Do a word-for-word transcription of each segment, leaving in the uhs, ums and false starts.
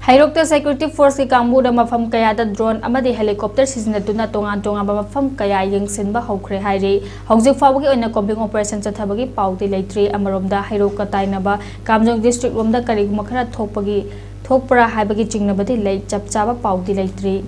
ꯍꯩꯔꯣꯛꯇ security ꯐꯣꯔꯁꯀꯤ ꯀꯥꯡꯕꯨꯅ ꯃꯐꯝ ꯀꯌꯥꯗ ꯗ꯭ꯔꯣꯟ ꯑꯃꯗꯤ ꯍꯦꯂꯤꯀꯣꯞꯇꯔ ꯁꯤꯖꯤꯟꯅꯗꯨꯅ ꯇꯣꯉꯥꯟ ꯇꯣꯉꯥꯟꯕ ꯃꯐꯝ ꯀꯌꯥ ꯌꯦꯡꯁꯤꯟꯕ ꯍꯧꯈ꯭ꯔꯦ ꯍꯥꯏꯔꯤ꯫ ꯍꯧꯖꯤꯛ ꯐꯥꯎꯕꯒꯤ ꯑꯣꯏꯅ ꯀꯣꯝꯕꯤꯡ ꯑꯣꯄꯔꯦꯁꯟ ꯆꯠꯊꯕꯒꯤ ꯄꯥꯎꯗꯤ ꯂꯩꯇ꯭ꯔꯤ꯫ ꯑꯃꯔꯣꯝꯗ ꯍꯩꯔꯣꯛꯀ ꯇꯥꯏꯅꯕ ꯀꯥꯝꯖꯣꯡ ꯗꯤꯁꯇ꯭ꯔꯤꯛ ꯂꯣꯝꯗ ꯀꯔꯤꯒꯨꯝꯕ ꯈꯔ ꯊꯣꯛꯄꯒꯤ, ꯊꯣꯛꯄ꯭ꯔꯥ ꯍꯥꯏꯕꯒꯤ ꯆꯤꯡꯅꯕꯗꯤ ꯂꯩ, ꯆꯞ ꯆꯥꯕ ꯄꯥꯎꯗꯤ ꯂꯩꯇ꯭ꯔꯤ꯫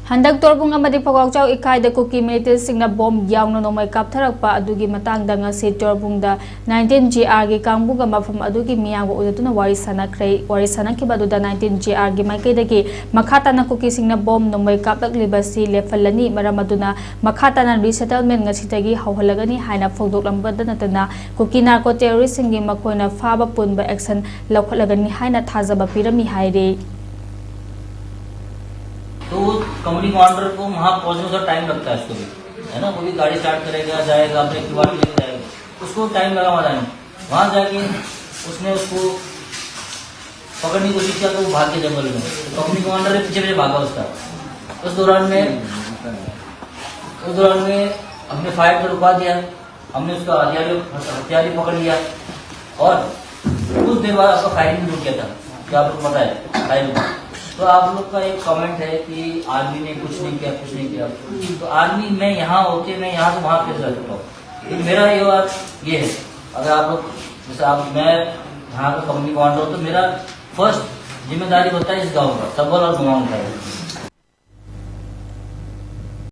ꯍꯟꯗꯛ ꯇꯣꯔꯕꯨꯡ ꯑꯃꯗꯤ ꯐꯧꯒꯥꯎꯆꯥꯎ ꯏꯀꯥꯏꯗ ꯀꯨꯀꯤ ꯃꯤꯂꯤꯇꯦꯟꯁꯤꯡꯅ ꯕꯣꯝ ꯌꯥꯎꯅ ꯅꯣꯡꯃꯩ ꯀꯥꯞꯊꯔꯛꯄ ꯑꯗꯨꯒꯤ ꯃꯇꯥꯡꯗ ꯉꯁꯤ ꯇꯣꯔꯕꯨꯡꯗ ꯅꯥꯏꯟꯇꯤꯟ ꯖꯤ ꯑꯥꯔꯒꯤ ꯀꯥꯡꯕꯨꯒ ꯃꯐꯝ ꯑꯗꯨꯒꯤ ꯃꯤꯌꯥꯝꯒ ꯎꯅꯗꯨꯅ ꯋꯥꯔꯤ ꯁꯥꯟꯅꯈ꯭ꯔꯦ꯫ ꯋꯥꯔꯤ ꯁꯥꯟꯅꯈꯤꯕ ꯑꯗꯨꯗ ꯅꯥꯏꯟꯇꯤꯟ ꯖꯤ ꯑꯥꯔꯒꯤ ꯃꯥꯏꯀꯩꯗꯒꯤ ꯃꯈꯥ ꯇꯥꯅ ꯀꯨꯀꯤꯁꯤꯡꯅ ꯕꯣꯝ ꯅꯣꯡꯃꯩ ꯀꯥꯞꯂꯛꯂꯤꯕꯁꯤ ꯂꯦꯞꯍꯜꯂꯅꯤ, ꯃꯔꯝ ꯑꯗꯨꯅ ꯃꯈꯥ ꯇꯥꯅ ꯔꯤꯁꯦꯇꯜꯃꯦꯟ ꯉꯁꯤꯗꯒꯤ ꯍꯧꯍꯜꯂꯒꯅꯤ ꯍꯥꯏꯅ ꯐꯣꯡꯗꯣꯛꯂꯝꯕꯗ ꯅꯠꯇꯅ ꯀꯨꯀꯤ ꯅꯥꯔꯀꯣ ꯇꯦꯔꯣꯔꯤꯁꯁꯤꯡꯒꯤ ꯃꯈꯣꯏꯅ ꯐꯥꯕ ꯄꯨꯟꯕ ꯑꯦꯛꯁꯟ ꯂꯧꯈꯠꯂꯒꯅꯤ ꯍꯥꯏꯅ ꯊꯥꯖꯕ ꯄꯤꯔꯝꯃꯤ ꯍꯥꯏꯔꯤ꯫ तो वो कंपनी कमांडर को वहाँ पहुँचने का टाइम लगता है उसको भी, है ना। वो भी गाड़ी स्टार्ट करेगा, जाएगा, अपने एक्टिवा लेके जाएगा, उसको टाइम लगा वहाँ जाने में। वहाँ जाके उसने उसको पकड़ने की कोशिश किया तो वो भाग के जंगल में, तो कंपनी कमांडर के पीछे पीछे भागा उसका। उस दौरान में उस दौरान में हमने फायर को रुकवा दिया। हमने उसका हथियार, हथियार भी पकड़ लिया और कुछ देर बाद आपका फायरिंग भी रुक गया था, क्या आपको पता है? फायरिंग। तो आप लोग का एक कमेंट है कि आर्मी ने कुछ नहीं किया, कुछ नहीं किया। तो आर्मी, मैं यहाँ होके मैं यहाँ से वहाँ कैसे जा सकता हूँ? तो मेरा ये बात ये है, अगर आप लोग, जैसे आप, मैं यहाँ का कंपनी कमांडर हूँ, तो मेरा फर्स्ट जिम्मेदारी बनता है इस गांव का, सबल और गांव का है।